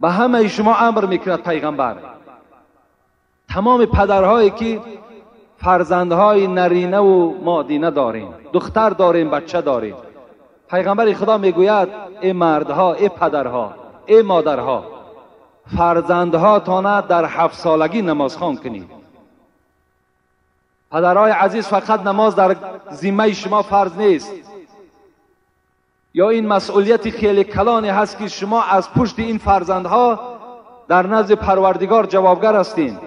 به همه شما امر میکند پیغمبر، تمام پدرهایی که فرزندهای نرینه و مادینه داریم، دختر داریم، بچه داریم، پیغمبر خدا میگوید ای مردها، ای پدرها، ای مادرها، فرزندها تانه در 7 سالگی نماز خوان کنید. پدرهای عزیز، فقط نماز در ذمه شما فرض نیست، یا این مسئولیت خیلی کلانی هست که شما از پشت این فرزندها در نزد پروردگار جوابگر هستین.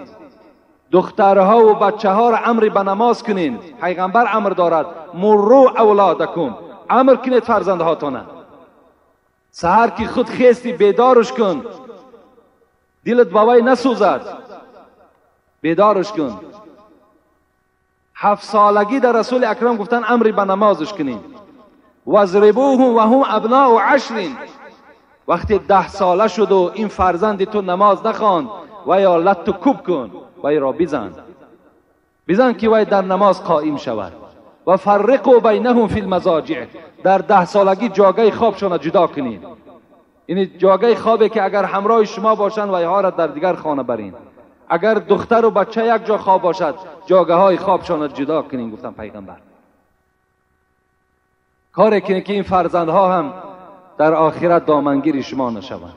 دخترها و بچه ها را امر به نماز کنین. پیغمبر امر دارد مرو اولادکم، امر کنید فرزندهاتانه. سحر که خود خیستی بیدارش کن، دلت با وی نسوزد، بیدارش کن. 7 سالگی در رسول اکرم گفتن امری به نمازش کنین. واضربوهم و هم ابناء 10، وقتی 10 ساله شد و این فرزند تو نماز نخواند و یا لت کوب کن، وی را بزن، بزن که وی در نماز قائم شود. و فرقوا بینهم فی المضاجع، در 10 سالگی جاگه خوابشان جدا کنید. یعنی جاگه خوابی که اگر همراه شما باشند ویها را در دیگر خانه برین، اگر دختر و بچه یک جا خواب باشد جاگه های خوابشان جدا کنین. گفتم پیغمبر کاری کنید که این فرزندها هم در آخرت دامنگیر شما نشوند.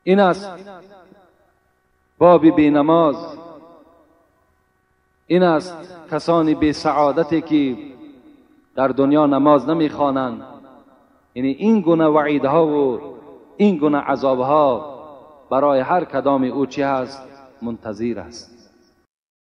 این است باب بی نماز، این است کسانی بی سعادتی که در دنیا نماز نمیخوانند. یعنی این گونه وعیدها و این گونه عذابها برای هر کدام او چی هست؟ منتظر است.